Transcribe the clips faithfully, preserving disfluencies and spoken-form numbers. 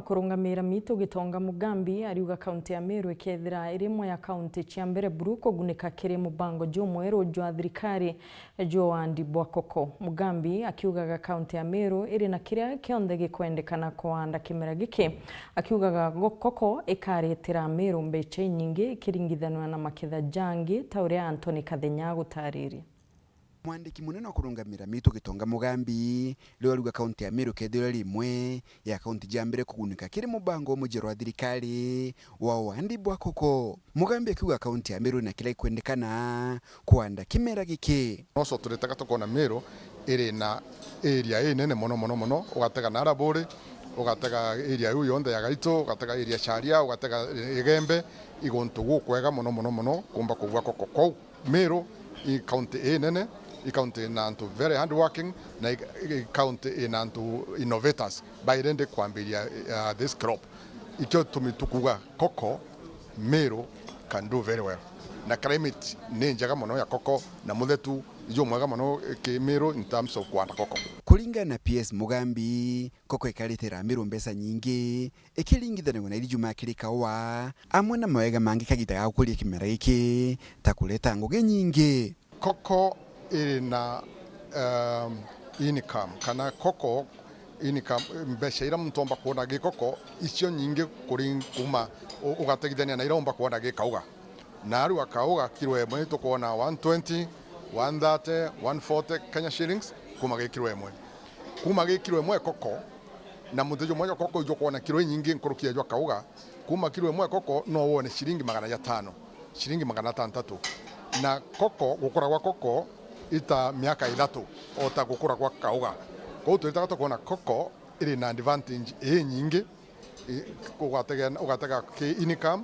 Kurungamira Mitu Gitonga Mugambi ariuga kaunti ya Meru ikethira iri imwe ya kaunti cia mbere buru kugunika kiri mubango jumweru jwa thirikari jwa wandi bwa koko. Mugambi akiugaga kaunti ya Meru iri na kiria kionthe gikwendekana kuanda kimera giki, akiugaga go-, koko ikaretera Meru mbeca inyingi ikiringithanua na maketha jangi, ta uria Anthony Kathenya agutariria. Mwandiki munene wa kurungamira Mitu Gitonga Mugambi riu ariuga kaunti ya Meru kethirwa iri imwe ya kaunti ja mbere kugunika kiri mubango umwe mweru jwa thirikari wa wandi bwa koko. Mugambi akiuga kaunti ya Meru ina kiria gikwendekana kuanda kimera giki. No so turitega tukona Meru iri na area inene mono, mono, mono. Ugatega Naraburi, ugatega area iu yonthe ya Gaitu, ugatega area Charia, ugatega Igembe, i guntu gukwega mono, mono, mono kumba kugua koko. Kou Meru i county inene, i county ina antu very hardworking, na i, i county ina antu innovators by ready kwambiria, uh, this crop. Ikio tumi tukuga koko, Meru can do very well. Na climate ni njega mono ya koko, na muthetu jumwega mono ki Meru in terms of kuanda koko. Kuringana na P S Mugambi, koko ikaritira Meru mbeca nyingi ikiringithanagua na iria ijumaa kiri kaua, amwe na mawega mangi kagita ga gukuria kimera giki, ta kureta ngugi nyingi. Koko iri na, um, income, kana koko income, mbeca iria muntu omba kwona gi koko, icio nyingi kuri kuma u-, ugatigithania na iria omba kwona gi kauga. Na riu akauga kiro imwe tukwona one twenty, one thirty, one forty Kenya shillings kuma gi kiro imwe. Kuma gi kiro imwe koko, na muthenya jumwe jwa koko ijo kwona kiro inyingi nkuruki ya jwa kauga, kuma kiro imwe koko no wone ciringi magana jatano, ciringi magana atantatu. Na koko, gukura gwa koko ita miaka ithatu, o ta gukura gwa kauga. Kou twitaga tukwona koko iri na advantage inyingi, i, ugatega, ugatega ki income,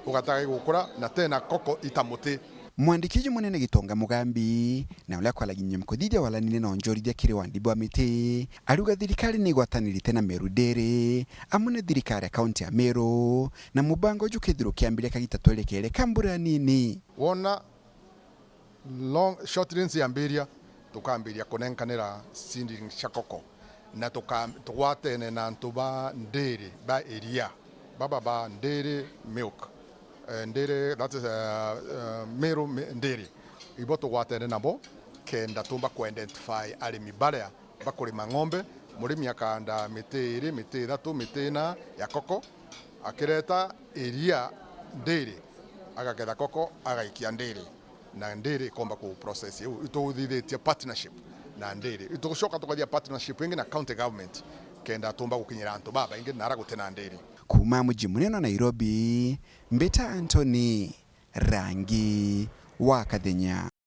ugatega igukura, na tena koko ita muti. Mwandiki uju munene Gitonga Mugambi, na uria kwaraginyia kuthithia waranire na onjorithia kiri wandi bwa miti, ariuga thirikari ni igwatanirite na Meru Dairy, amwe na thirikari ya kaunti ya Meru, na mubango uju kethirwa ukiambiria kagita twerekere ka mbura nini. Wona long, short rains yambiria, tukambiria kunenkanira seedling cia koko, na tuka-, tugwatene na antu ba ndiri ba iria, baba ba ndiri milk, eh, ndiri, that is, eh, eh, Meru mi-, ndiri, ibo tugwatene nabo kenda tumba ku identify arimi baria bakurima ng'ombe. Murimi akaanda miti iri, miti ithatu, miti ina ya koko, akireta iria ndiri, agagetha koko, agaikia ndiri, na ndiri ikomba ku process iu. Ituthithitie partnership na ndiri. Itugucoka tukathia partnership ingi na county government, kenda tumba gukinyira antu babaingi nara guti na ndiri. Kuuma muji munene wa Nairobi, mbita Anthony Rangi wa Kathenya.